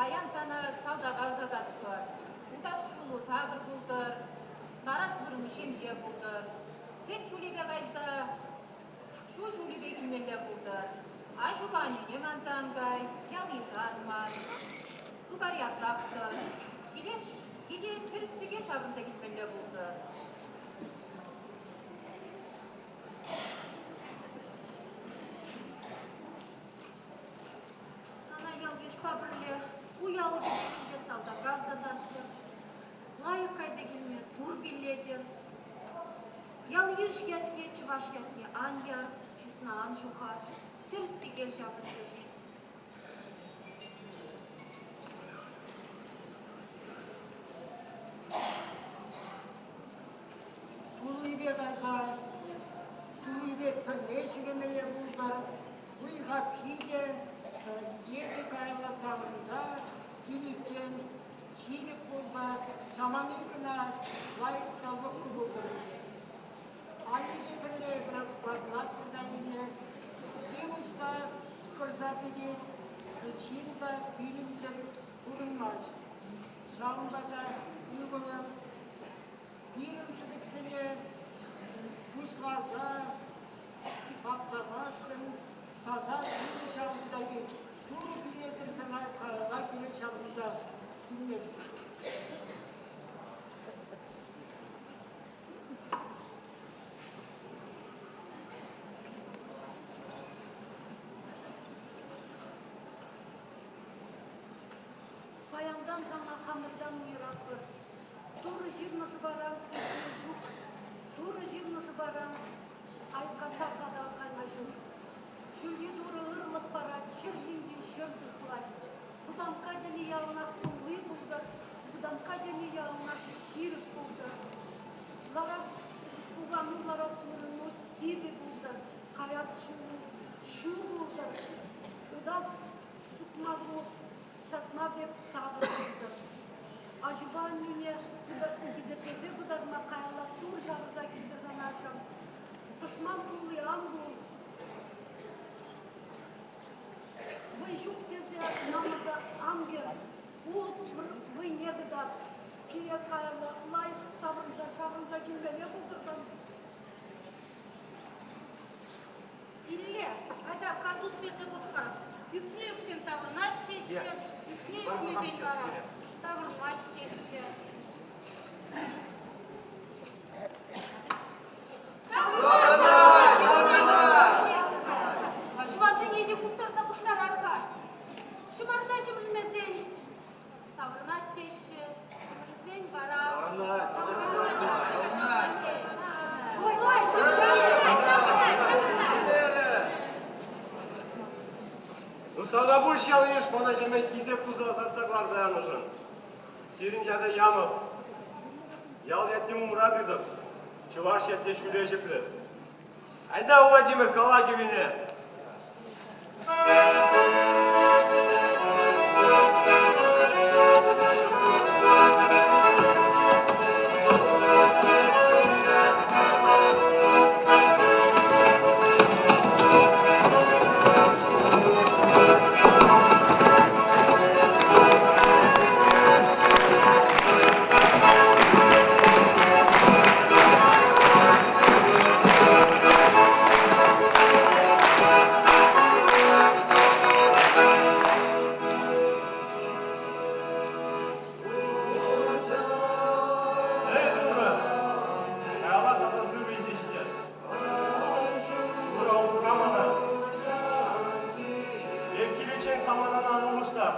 Паян сана салтака ӑсататпӑр. Утас ҫулу такӑр пултӑр, ларас вырӑну ҫемҫе пултӑр. Сӗт ҫулӗпе кайса ҫу ҫулӗпе килмелле пултӑр. Аҫупа аннӳне манса ан кай, ял-йыша ан ман. Хыпар ярсах тӑр. Киле, киле тӗрӗс-тӗкел ҫаврӑнса килмелле пултӑр. Сана ял-йышпа пӗрле ку ял тӗпӗнче салтака ӑсататпӑр. Лайӑх кайса килме тур пиллетӗр. Ял-йыш ятне, чӑваш ятне ан яр, чысна ан ҫухат, тӗрӗс-тӗкел ҫаврӑнса ҫит. Туллипе кайса, туллипе пӗрле ҫӳремелле пултӑр. Уй-хапхи те эсӗ каялла таврӑнса киличчен ҫирӗп пулса самани кӑна лайӑх та лӑпкӑ пултӑр ӗнтӗ. Аннепе пӗрле эпир ватӑлатпӑр та ӗнтӗ. Йывӑҫ та кӑрса пӗтет, ҫын та вилӗмсӗр пурӑнмасть. Ҫавӑнпа та ывӑлӑм пирӗн шӗвексене пуҫласа таптамашкӑн таса сывӑ ҫавӑнта кил. Турӑ килетӗр сана каялла киле ҫаврӑнса килмешкӗн. Паянтан сана хамӑртан уйӑратпӑр. Турӑ ҫырнӑ шӑпаран иртме ҫук. Турӑ ҫырнӑ шӑпаран айккатарса та кайма ҫук. Ҫӳлти Турӑ ырлӑх парать, ҫӗр ҫинчи ҫӗр сыхлать. Кутамкка тени яланах тулли пултӑр, кутамкка тени яланах ҫирӗп пултӑр. Ларас пукану ларас вырӑну типӗ пултӑр, каяс ҫулу ҫу пултӑр, утас сукмаку ҫатма пек такӑр пултӑр. Аҫупа аннӳне хисеплесе пытарма каялла тур ҫавӑрса килтӗр сана ачам. Тӑшман тулли ан пул. Вӑй ҫук тесе намӑса ан кӗр. Улӑп вӑйне кӑтарт. Киле каялла лайӑх таврӑнса ҫаврӑнса килмелле пултӑрсан. Илле, атя картус персе пӑх-ха. Ӳпне ӳксен таврӑнать теҫҫӗ, ӳпне ӳкмесен вара таврӑнмасть теҫҫӗ. Ҫӑмартине те хустарса пӑхтарар-ха. Ҫӑмарта ҫӗмӗрмесен таврӑнать теҫҫӗ, ҫӗмӗрсен вара... Ой, Ну, Тавтапуҫ ял-йыш мана ҫемье хисеп туса ӑсатса кӑларса янӑшӑн. Сирӗн ята ямӑп. Ял ятне умра тытӑп. Чӑваш ятне ҫӳле ҫӗклӗп. Айда, Владимир, кала кӗвӗне! Эй, Турӑ! Каялла таса сывӑ илсе ҫитер. Турӑ, упра мана. Эп киличчен саманана ан улӑштар.